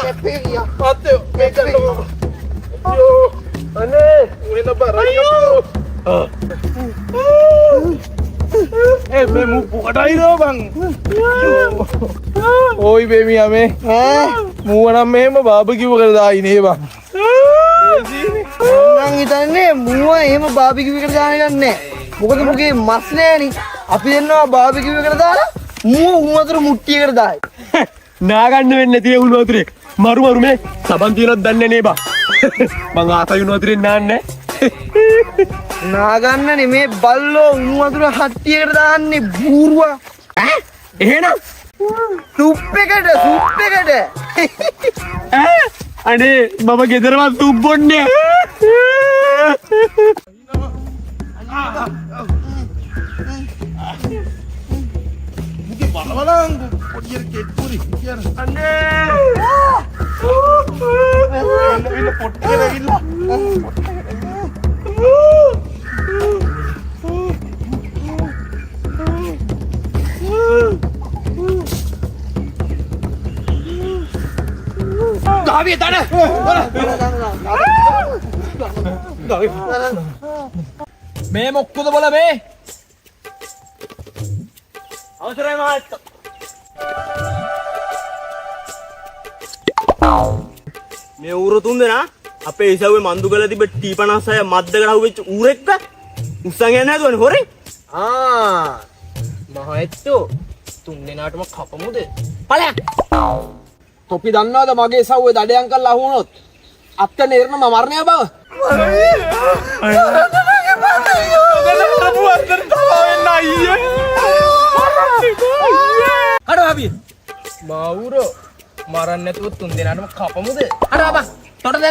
මහත්තයෝ මේ ගන්නකෝ. අයියෝ. අනේ වෙන බරයි. ඒ මේ මු පුකටයි දෝ බං. ඕයි බේමියා මේ. මූව නම් මෙහෙම බාබකිව් එකට දායි නේ බං. මං හිතන්නේ මුව එහෙම බාබිකියු එකට දාන එකක් නෑ. මොකද මුගේ මස් නෑනේ. අපි දෙන්නවා බාබිකියු එකට දාලා මුව උණු වතුර මුට්ටියකට දායි. නාගන්න වෙන්නේ නැති උණු වතුරේ. මරු මරු මේ සබන් තියනවත් දන්නේ නේ බා. මං ආසයි උණු වතුරෙන් නාන්නේ. නාගන්න නෙමේ බල්ලෝ උණු වතුර හට්ටියකට දාන්නේ බූරුවා. ඈ එහෙනම් සුප් එකට සුප් එකට. ඈ අනේ මම ගෙදරවත් සුප් බොන්නේ. මුගේ බලවලං පොඩියට කෙට්ටුරි කියන. අනේ. එන්න පොට්ටේ ඇවිල්ලා. ගාවිය තන. මේ මොක්කුද බොල මේ? අවසරයි මහත්තයා. මේ ඌර තුන් දෙනා අපේ ඉසව්වේ මන්දු කරලා තිබ්බ T56 මද්දකට අහුවෙච්ච ඌරෙක්ව උස්සන් යන්න හැදුවනේ හොරෙන්. ආ මහඇත්තෝ තුන් දෙනාටම කපමුද? ඵලයක්. තොපි දන්නවද මගේ සව්වේ දඩයන් කරලා අහු වුණොත් අත්ත නිර්ණම මරණය බව? කඩ අපි. මවුරෝ මරන්න නැතුව තුන් දෙනාටම කපමුද? අර බබා තොට.